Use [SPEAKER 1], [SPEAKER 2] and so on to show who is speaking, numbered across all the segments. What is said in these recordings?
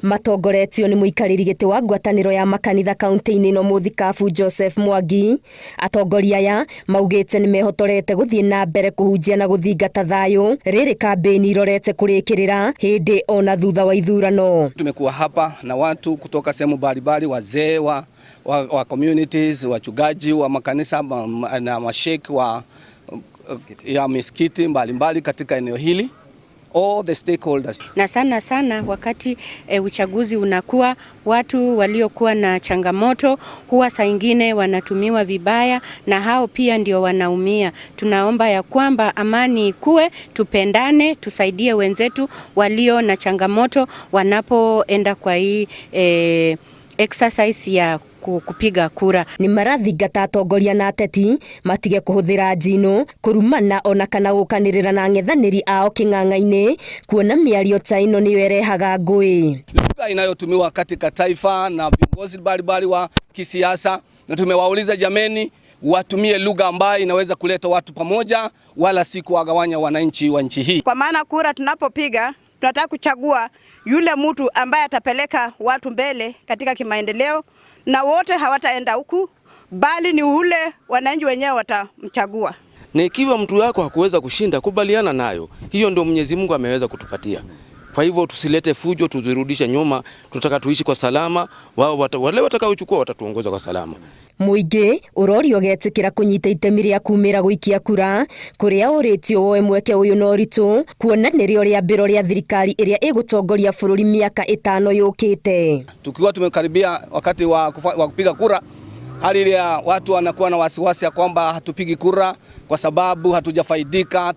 [SPEAKER 1] Matongoretio nĩ mũikarĩri gĩtĩ wa ngwatanĩro ya makanitha kaunti-inĩ ĩno, mũthikabu Joseph Mwangi, atongoria aya maugĩte nĩ mehotorete gũthiĩ na mbere kũhunjia na gũthingata thayũ rĩrĩ kambĩni irorete kũrĩkĩrĩra hĩndĩ ona thutha wa ithurano.
[SPEAKER 2] Tumekuwa hapa na watu kutoka sehemu mbalimbali, wazee wa communities, wachungaji wa makanisa na mashek wa ya misikiti mbalimbali katika eneo hili, all the stakeholders.
[SPEAKER 3] Na sana sana wakati uchaguzi unakuwa, watu waliokuwa na changamoto huwa saa ingine wanatumiwa vibaya, na hao pia ndio wanaumia. Tunaomba ya kwamba amani ikue, tupendane, tusaidie wenzetu walio na changamoto wanapoenda kwa hii exercise ya kupiga kura.
[SPEAKER 1] Nĩ marathingata atongoria na ateti matige kũhũthĩra njino kũrumana ona kana gũkanĩrĩra na ang'ethanĩri ao kĩng'ang'a-inĩ, kuona mĩario ta ĩno nĩyo ĩrehaga ngũĩ.
[SPEAKER 2] Lugha inayotumiwa katika taifa na viongozi mbalimbali wa kisiasa, na tumewauliza jameni, watumie lugha ambayo inaweza kuleta watu pamoja, wala si kuwagawanya wananchi wa nchi hii.
[SPEAKER 4] Kwa maana kura tunapopiga tunataka kuchagua yule mtu ambaye atapeleka watu mbele katika kimaendeleo, na wote hawataenda huku, bali ni ule wananchi wenyewe watamchagua.
[SPEAKER 5] Na ikiwa mtu wako hakuweza kushinda, kubaliana nayo. Hiyo ndio Mwenyezi Mungu ameweza kutupatia. Kwa hivyo tusilete fujo, tuzirudishe nyuma. Tunataka tuishi kwa salama. Wao wale watakaochukua watatuongoza kwa salama.
[SPEAKER 1] Mũingĩ ũrorio ũgetĩkĩra kũnyita itemi rĩa kumĩra gũikia kura, kũrĩa ũrĩtio woe mweke ũyũ na ũritũ, kuona nĩrĩo rĩambĩro rĩa thirikari ĩrĩa ĩgũtongoria bũrũri mĩaka 5 yũkĩte.
[SPEAKER 2] Tukiwa tumekaribia wakati wa kupiga kura, hali ile ya watu wanakuwa na wasiwasi ya kwamba hatupigi kura kwa sababu hatujafaidika.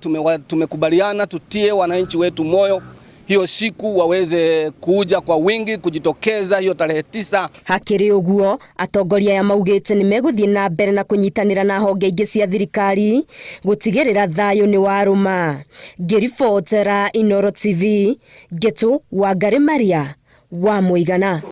[SPEAKER 2] Tumekubaliana tutie wananchi wetu moyo hiyo siku waweze kuja kwa wingi kujitokeza hiyo tarehe 9.
[SPEAKER 1] Hakĩrĩ ũguo, atongoria aya maugĩte nĩ megũthiĩ na mbere na kũnyitanĩra na honge ingĩ cia thirikari gũtigĩrĩra thayũ nĩ warũma. Ngĩribotera Inooro TV, Ngĩtũ Wangari Maria wa Mũigana.